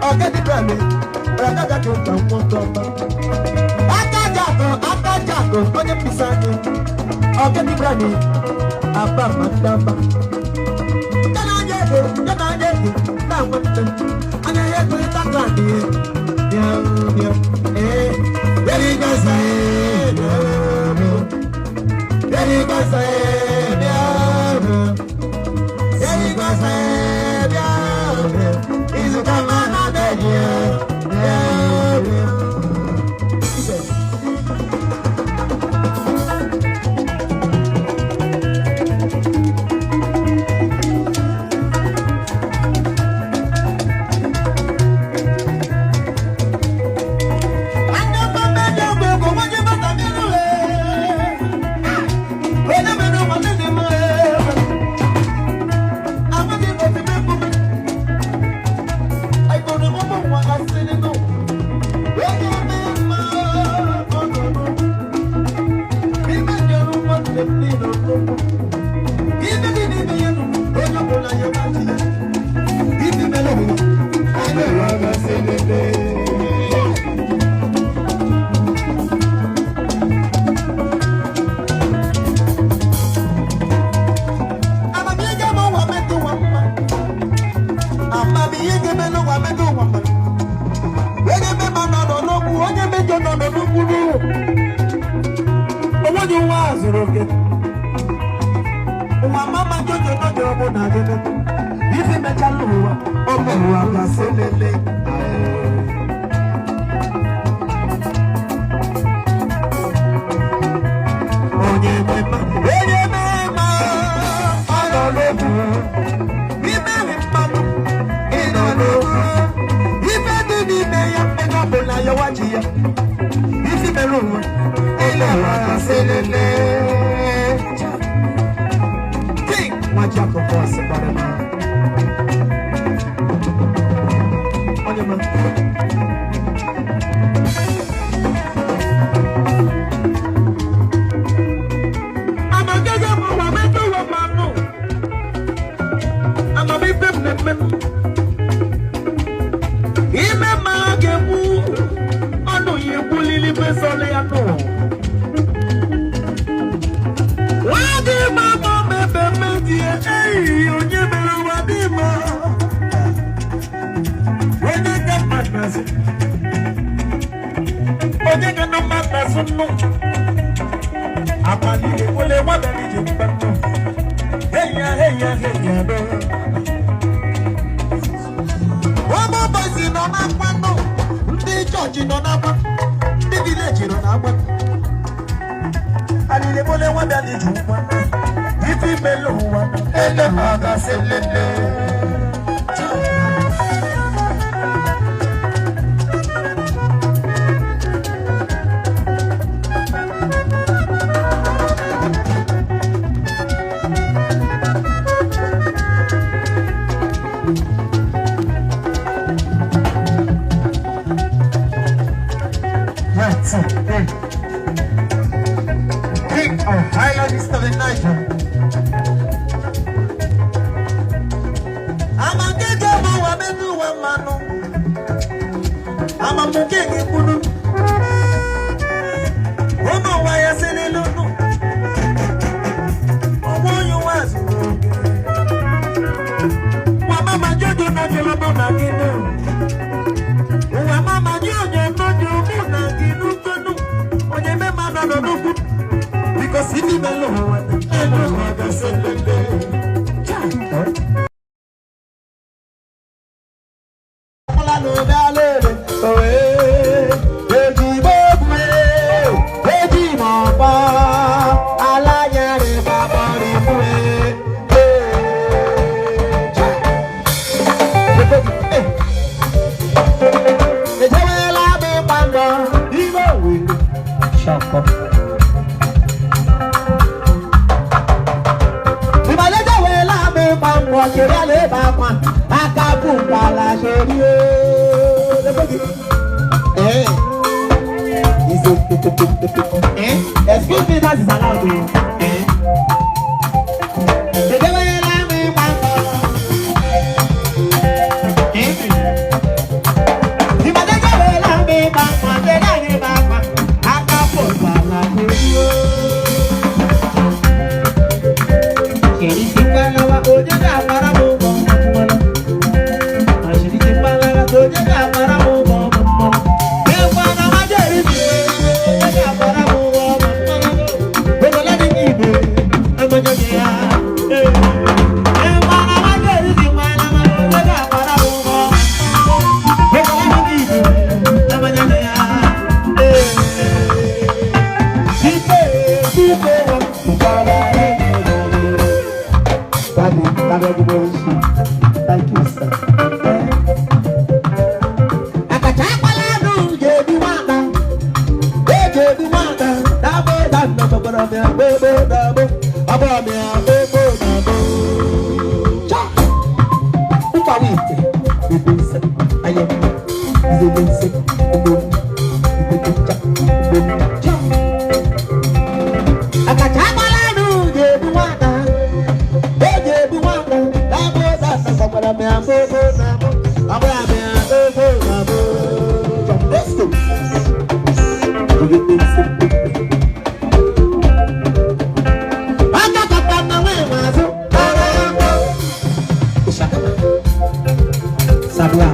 Ọ̀gẹ́dìbẹ̀rẹ̀ ọ̀gẹ́dàkẹ́ nta nwoke ọma. Akajakụ, akajakụ, onye mbisa anyị. Ọ̀gẹ́dìbẹ̀rẹ̀ aba ma ndamba. Ndị na-anya ego, ndị na-anya ego, na nwanne. Anya ya ego ịta kaadị ya. Bịa, bịa, ee. Bịa gaza, ee, bịa, bịa. Bịa gaza, ee, bịa, bịa. Bịa gaza, ee, bịa, bịa. Izuka mana na-eji ya. Bịa, bịa. Amamihe ga-eme n'ụwa metụ ụwa mma. Onye mema nọ nọ n'okwu, onye mejọ nọ nọ n'okwu n'ụwa. Onweghị nwa a zụrụ oke. Ụwa mama jojo nọjọ bụ na gịnị. Ife mechala ụwa, ọ bụ ụwa gasị lele. Onye mema, onye mema, ọ nọ n'okwu. Ime mmanụ, ị nọ n'okwu. Ife dị n'ime ya, mmejọ bụ na ya waji ya. Ife mere ụwa, ele ụwa gasị lele. King nwa Jacob ọsị gbara m. Onye ma. Amagege m ụwa metụ ụwa mmanụ. Amamife m na-eme m. Ime mma ga-egbu ọnụ ya egbulili mesọlị ya nụ. Nwa gị ma ma mebe mmedie eyi onye mere ụwa dị mma. Onye ga mmadụ azụ. Onye ga na mmadụ azụ nnụ. Abalị ole nwabịara ije mgbe nnụ. Heya heya heya do. Ụmụ boys nọ n'akwa nụ, ndị chọọchị nọ n'akwa, ndị village nọ n'akwa. Alile bole nwa bịa n'ije ụgwọ. Ife imelu ụwa, ele ha gasị lele. One, two, three. King of Highland East of the Niger. Amagege ma wa menu wa manu. Amamugege kunu. Ọmọ wa ya sele lónú. Ọmọ yóò wá zùrù. Wa mama jojo na jolo mọ na ginu. Wa mama jojo na jolo mọ na ginu kunu. Onye mema nọ nọ n'ugwu. Because if you belong, elu wa ga selele. Excuse me, that is allowed. Eh? m ya gbogbo na gboo, agbara m ya gbogbo na gboo. Cha! Nkwawa ite, bebe nsị, anya m, izebe nsị, ugbo m, ibebe ncha, ugbo m, cha! Akacha agbala nụ ga-ebu nwata, e ga-ebu nwata, na-abụ ụzọ asasakwara m ya gbogbo na gboo, agbara m ya gbogbo na gboo. Let's go. Aka kapa na nwee nwazụ, ara ya mbụ. Ịshakama. Sabia.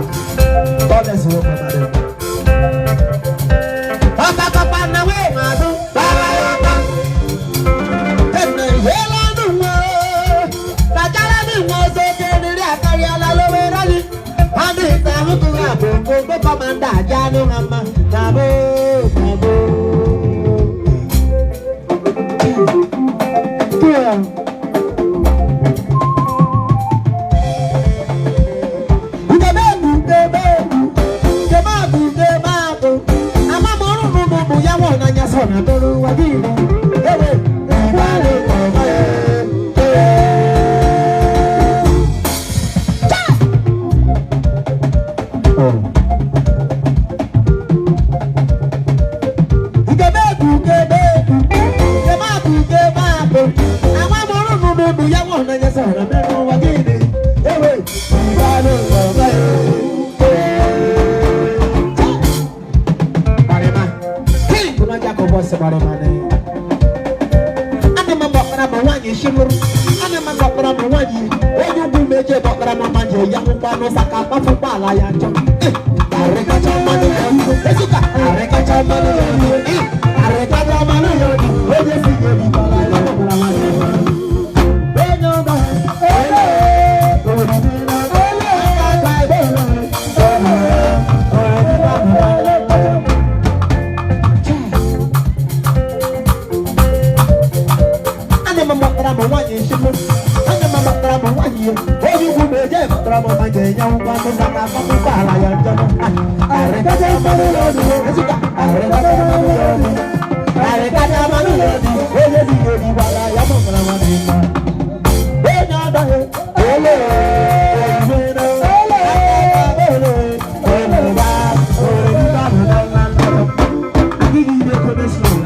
God bless you, my brother. Aka kapa na nwee nwazụ, ara ya mbụ. Ene ihela nụ nwa, kachara nụ nwa ọzọ oge nri akarịala lowere anyị. Anụ ite ahụtụghị abụ ogbo kọmanda aja anụ ha mma na bụ na bụ. Yeah. Nkebe nkebe nkebe abụ nkebe abụ ama m ọrụ n'ụmụ ya nwụrụ n'anya sọ na tọrọ ụwa gị ewe ịgbalị ọma ee. Cha! Oh. Nkebe bụ nkebe bụ nkebe abụ nkebe abụ ama m ọrụ n'ụmụ ya nwụrụ n'anya sọ na tọrọ ụwa gị ewe ịgbalị ọma ee. Cha! Gbarịma. King n'ọjà kò bọ́ sí gbarịma ni. Ana m agbakpara ma nwaanyị shimụrụ. Ana m agbakpara ma nwaanyị onye ugwu meje gbakpara ma manje ya nwụkwa n'ụsa ka mkpafu ala ya njọ. Arịkacha mmanụ ya ọdụ. Ezuka arịkacha mmanụ ya ọdụ. Arịkacha mmanụ ya ọdụ. Onye si ya ebikwala ya ọbụla nwaanyị. Onye ọba, ele, oriri na ele, aka ebe ele, oriri na ele. Ana m agbakpara ma nwaanyị shimụ. Ana m agbakpara ma nwaanyị onye ugwu meje gbakpara ma manje ya nwụkwa n'ụsa ka mkpafu ala ya njọ. Arịkacha mmanụ ya ọdụ. Ezuka arịkacha mmanụ ya ọdụ. Arịkacha mmanụ ya ọdụ. Onye si ya ebikwala ya mụkwara nwaanyị mma. Onye ọdọghị, ele, ele, ele, ele, ele, ele, Agídí ilé kò ní sùn.